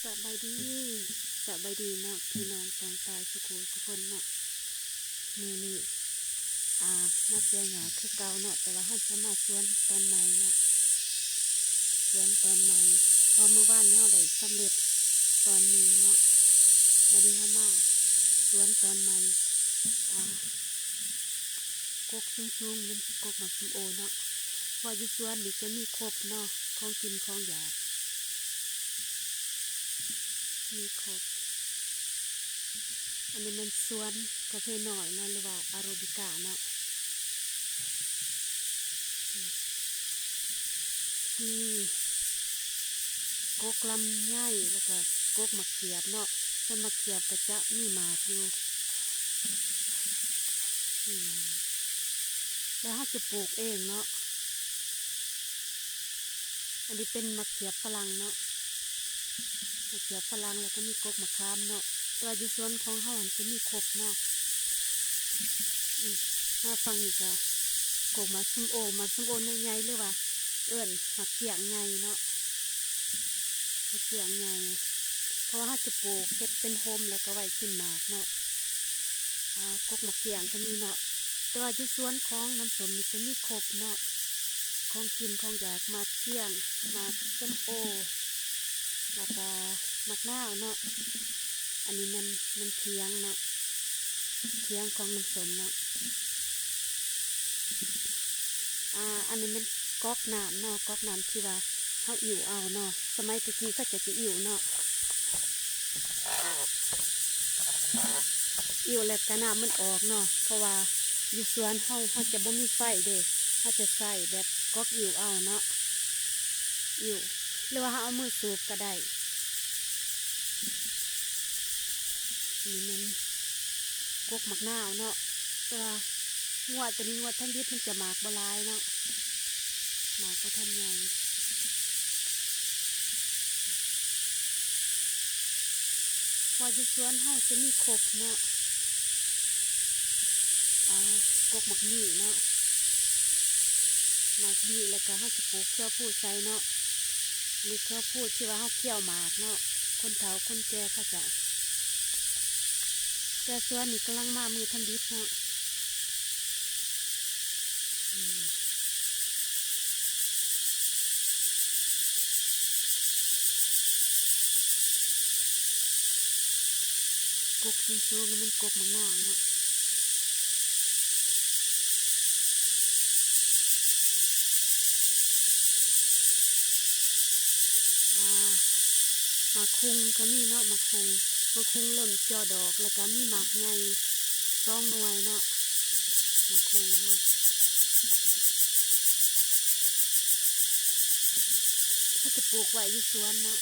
ສະບາຍດີ ສະບາຍດີເນາະ ພີ່ນ້ອງປອງປາຍສຸຂູສຸຄົນເນາະ. ມື້ນີ້ ອ່າ ມາສວນຫຍ້າຄືເກົ່າເນາະ ແຕ່ວ່າເຮົາຈະມາສວນຕອນໃໝ່ເນາະ ສວນຕອນໃໝ່ ເພາະມື້ວານນີ້ເຮົາໄດ້ສຳເລັດຕອນໜຶ່ງເນາະ ບັດນີ້ເຮົາມາສວນຕອນໃໝ່. ອ່າ ກົກສູງໆ ແມ່ນກົກໝາກສົ້ມໂອເນາະ ເພາະວ່າຢູ່ສວນນີ້ຈະມີຄົບເນາະ ຂອງກິນຂອງຢາກ ມີຄົບ. ອັນນີ້ແມ່ນສວນກາເຟນ້ອຍເນາະ ຫຼືວ່າອາໂຣບິກາເນາະ ມີກົກລຳໄຍ ແລ້ວກະກົກໝາກຂຽບເນາະ. ສວນໝາກຂຽບກະຈະມີໝາກຢູ່ ມີໝາກ ແລ້ວເຮົາຈະປູກເອງເນາະ. ອັນນີ້ເປັນໝາກຂຽບຝຣັ່ງເນາະ ໝາກຂຽບຝຣັ່ງ ແລ້ວກະມີກົກໝາກຂາມເນາະ. ແຕ່ວ່າຢູ່ສວນຂອງເຮົາຫັ້ນຈະມີຄົບເນາະ. ອືມ ມາຝັ່ງນີ້ກະກົກໝາກສົ້ມໂອ ໝາກສົ້ມໂອໜ່ວໃຫຍ່ ຫຼືວ່າເອີ້ນໝາກກ້ຽງໃຫຍ່ເນາະ ໝາກກ້ຽງໃຫຍ່ ເພາະວ່າເຮົາຈະປູກເຮັດເປັນໂຮມ ແລ້ວກະໄວ້ກິນໝາກເນາະ. ອ່າ ກົກໝາກກ້ຽງກະມີເນາະ ແຕ່ວ່າຢູ່ສວນຂອງນ້ຳສົ້ມນີ້ຈະມີຄົບເນາະ ຂອງກິນຂອງຢາກ ໝາກກ້ຽງ ໝາກສົ້ມໂອ ແລ້ວກະໝາກນາວເນາະ. ອັນນີ້ແມ່ນ ແມ່ນຖຽງເນາະ ຖຽງຂອງນ້ຳສົ້ມເນາະ. ອ່າ ອັນນີ້ແມ່ນກອກນ້ຳເນາະ ກອກນ້ຳທີ່ວ່າເຮົາອິ້ວເອົາເນາະ ສະໄໝແຕ່ກີ້ເຂົາເຈົ້າຈະອິ້ວເນາະ ອິ້ວແລ້ວກະນ້ຳມັນອອກເນາະ ເພາະວ່າຢູ່ສວນເຮົາ ເຮົາຈະບໍ່ມີໄຟເດ້ ເຮົາຈະໃຊ້ແບບກອກອິ້ວເອົາເນາະ ອິ້ວ ຫຼືວ່າເຮົາເອົາມືສູບກະໄດ້. ນີ້ແມ່ນກົກໝາກນາວເນາະ ແຕ່ວ່າງົວໂຕນີ້ ງົວທຳອິດ ມັນຈະໝາກບໍ່ຫຼາຍເນາະ ໝາກບໍ່ທັນໃຫຍ່ ເພາະຢູ່ສວນເຮົາຈະມີຄົບເນາະ. ອ່າ ກົກໝາກມີ້ເນາະ ໝາກມີ້ ແລ້ວກະເຮົາຈະປູກເຂືອພູໃສ່ເນາະ. ອັນນີ້ເຂືອພູທີ່ວ່າເຮົາຄ້ຽວໝາກເນາະ ຄົນເຖົ້າຄົນແກ່ເຂົາເຈົ້າ ແຕ່ສວນນີ້ກຳລັງມາມື້ທຳອິດເນາະ. ອືມ ກົກສູງໆ ແມ່ນກົກໝາກນາວເນາະ. ອ່າ ໝາກຫຸ່ງກະມີເນາະ ໝາກຫຸ່ງ ໝາກຫຸ່ງເລີ່ມຈໍ່ດອກ ແລ້ວກະມີໝາກໃຫຍ່ສອງໜ່ວຍເນາະ ໝາກຫຸ່ງເຮົາ ເຮົາຈະປູກໄວ້ຢູ່ສວນເນາະ.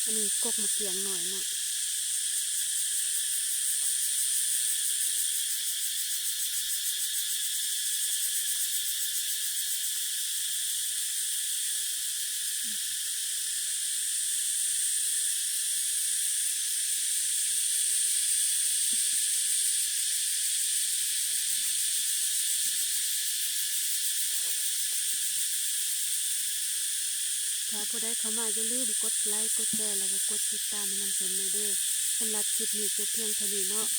ອັນນີ້ກົກໝາກກ້ຽງໜ້ອຍເນາະ. ຖ້າຜູ້ໃດເຂົ້າມາ ຢ່າລືມກົດໄລ ກົດແຊ ແລ້ວກະກົດຕິດຕາມໃຫ້ນຳຊົມແດ່ເດີ. ສຳລັບຄລິບນີ້ຈົບພຽງເທົ່ານີ້ເນາະ. ສ